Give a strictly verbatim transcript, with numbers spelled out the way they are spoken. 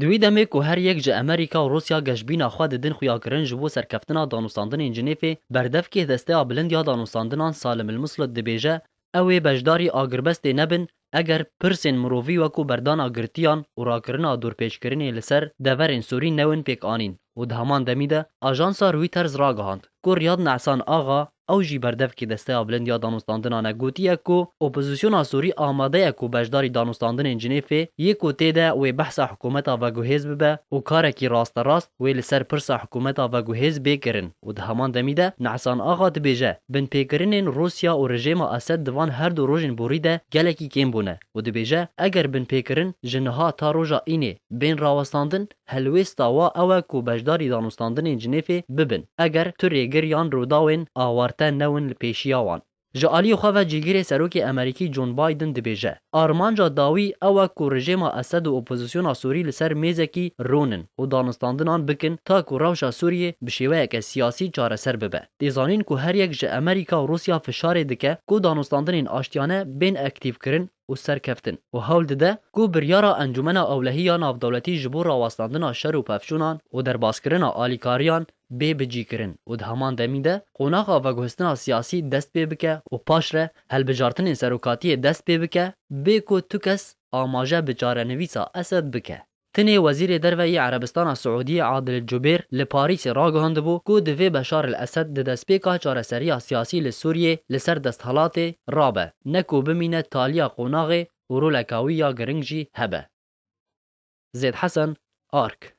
Di wî demê ku her yek ji Amerîka û Rûsya geşbîna xwe didin xuyakirin ji bo serkeftina danûstandinên Cinêfê, berdevkê Desteya Bilind ya Danûstandinan Salim El Muslit dibêje, ew ê beşdarî agirbestê nebin, eger pirsên mirovî wekû berdana girtiyan û rakirina dorpêçkirinê li ser deverên Sûrî newin pêk anîn. Û di heman demî de ajansa Reuters ragihand ku Riyad Nehsan Axa, ew jî berdevkê Desteya Bilind ya Danûstandinan e, gotiye ku opozisyona Sûrî amade ye ku beşdarî danûstandinên Cinêfê yê ku tê de wê behsa hikûmeta veguhêz bibe û karekî rasterast wê li ser pirsa hikûmeta veguhêz bê kirin. Û di heman demî de Nehsan Axa dibêje, binpêkirinên Rûsya û rejêma Esed di van her du rojên borî de gelekî kêm bûne û dibêje, eger binpêkirin ji niha ta roja înê bên rawestandin, helwêsta wa ew e ku beşdarî danûstandinên Cinêfê bibin, eger tu rêgir yan rûdawên awarte newin li pêşiya wan. Ji aliyê xwe ve cîgirê serokê Amerîkî John Biden dibêje, armanca dawî ew e ku rejêma Esed û opozisyona Sûrî li ser mêzekî rûnin û danûstandinan bikin ta ku rewşa Sûriyê bi şêweyeke siyasî çareser bibe. Tê zanîn ku her yek ji Amerîka û Rûsya fişarê dike ku danûstandinên aştiyane bên aktîvkirin û serkeftin û hewl dide ku biryara Encûmena Ewlehî ya Navdewletî ji bo rawestandina şer û pevçûnan û derbaskirina alîkariyan bê bicîkirin û di heman demî de qonaxa veguhestina siyasî dest pê bike û paşre helbijartinên serokatiyê dest pê bike, bê ku tu kes amaje bi çarenivîsa Esed bike. Tenê Wezîrê Derve yê Erebistana Siûdiyê Adil Cubêr li Parîsê ragihandibû ku divê Beşar el Esed di destpêka çareseriya siyasî li Sûriyê li ser desthilatê rabe, ne ku bimîne taliya qonaxê û roleka wî ya giring jî hebe. Zêd Hesen, Ark.